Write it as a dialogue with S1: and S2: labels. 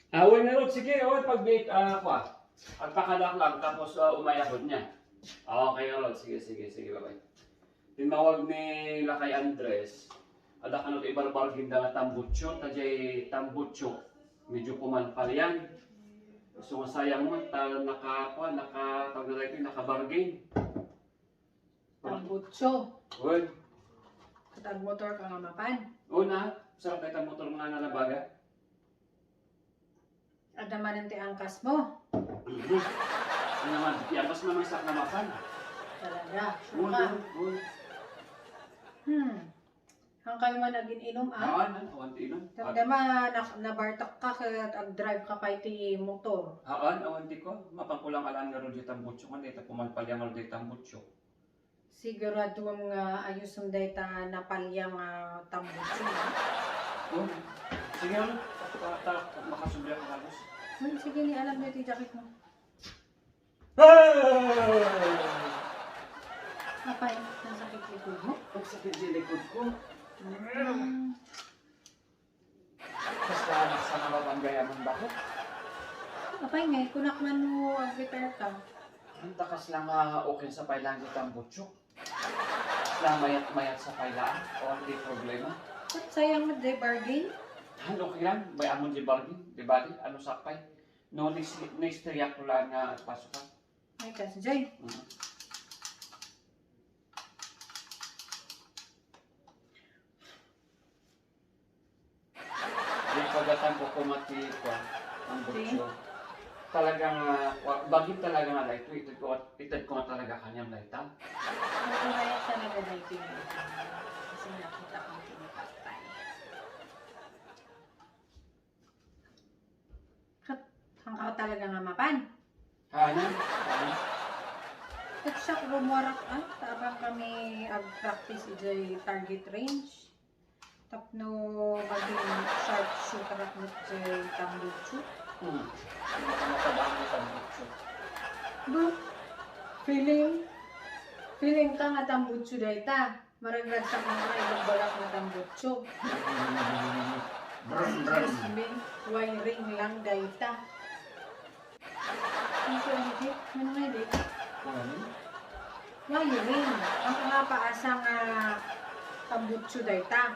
S1: Awal na Rod, sige, awal pag-bait ako At pakalak lang, tapos umayakot niya. Okay Rod, sige, bye-bye. Tinawag ni Lakay Andres, ada kanot ibarbargin da nga tambutso, tajay tambutso. Medyo pumalpal yan. So masayang mo, nakabargain.
S2: Tambutso.
S1: Uy,
S2: Katag motor ka nga mapan.
S1: una, sarap na itang motor mga nalabaga.
S2: Ada man ang angkas mo.
S1: Ano naman, yamas naman sa namapan.
S2: Talaga.
S1: Uy,
S2: Saka.
S1: uy.
S2: Ang kayo man naging inom
S1: Awan tinon.
S2: Tagdama nabartak ka kat ag-drive ka kay ti motor.
S1: Awan di ko. Mapangkulang alam nga ro di tambutso kan dito pumalpal yang ro di tambutso.
S2: Sigurado nga ayos ang data napalyang tambutso.
S1: Oh, sige ano, makasubli ako halos.
S2: Sige ni alam na ti jacket mo. Apay, nasakit likod mo?
S1: Pagsakit di likod ko. Basta anak sa nababanggaya mong bakit.
S2: Apay nga, kunakman mo ang repair ka.
S1: Ang takas lang okay sa pailang di tambutso. Na mayat sa pailaan. O hindi problema.
S2: At sayang mo di bargain.
S1: Ano okay lang, may amon di bargain, di ba di? Ano sakpay? No, next teriyak ko lang nga pasukan.
S2: Ay, kasi Jay.
S1: Di pagatan ko kumati ko ang butso. Talagang, bagit talaga nga ito. Itad ko nga talaga kanyang laitan.
S2: Kaya talaga na ito yung kasi nakita kong pinipatay. Hangka talaga nga mapan.
S1: Ano?
S2: At siya rumuwarak tabang kami ag-practice ijay target range. Tapno maging sharp shooter at ijay tambutso.
S1: Hindi ka matabang mo sa butso.
S2: Do, feeling ka nga tambutso dayta. Maraglag sa mga ilagbalak na tambutso. Sabihin, wiring lang dayta. Ano ko hindi? Ano nga dayta? Wiring. Ang nga paasa nga tambutso dayta.